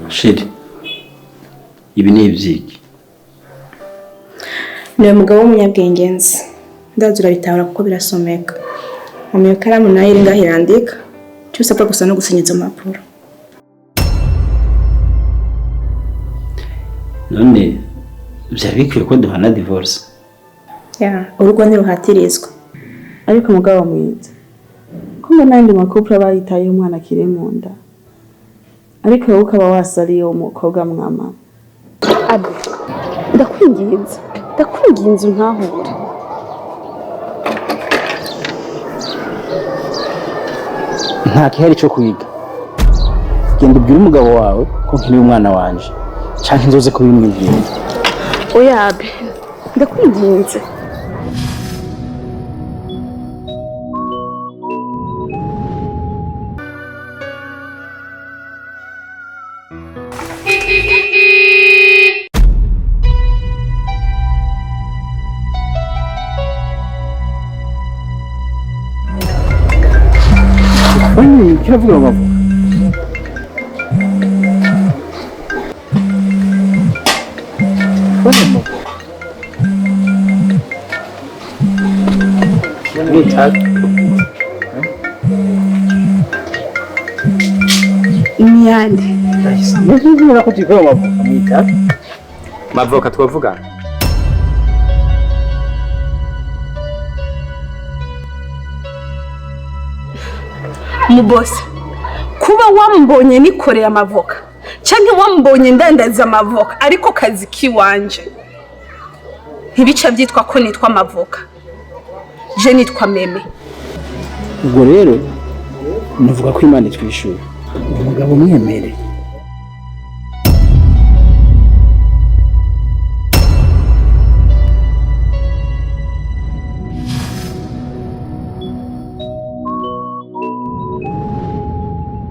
Chérie, ibi ni ibyiki? Ni umugabo w'umunyabwenge nzi, ndazi urabitahura kuko birasomeka. Mu ikaramu nayo iri ngaho irandika, icyo usabwa gusa no gusinya izo mpapuro. None byari bikwiye ko duhana divorce? Ya, urugo ntiruhatirizwa. Ariko mugabo mwiza, ko mbona ayandi ma couple aba yitayeho umwana akiri mu nda, ariko wowe ukaba wasariye uwo mukobwa mwama. Abe, ndakwinginze, ndakwinginze untahure. Nta kihari cyo kwiga. Genda ubwire umugabo wawe ko nkeneye umwana wanje, canke nzoze kubimwibwira. Oya Abe, ndakwinginze. Kiravuga ngo bavuga. Niyande? Mavoka twavugana. Mubose, kuba wambonye nikoreye amavoka canke wambonye ndandaza amavoka ariko kazi kiwanje, ntibica byitwa ko nitwa amavoka. Je nitwa Meme. Ubwo rero nuvuga ko Imana itwishyura. Umugabo mwemere.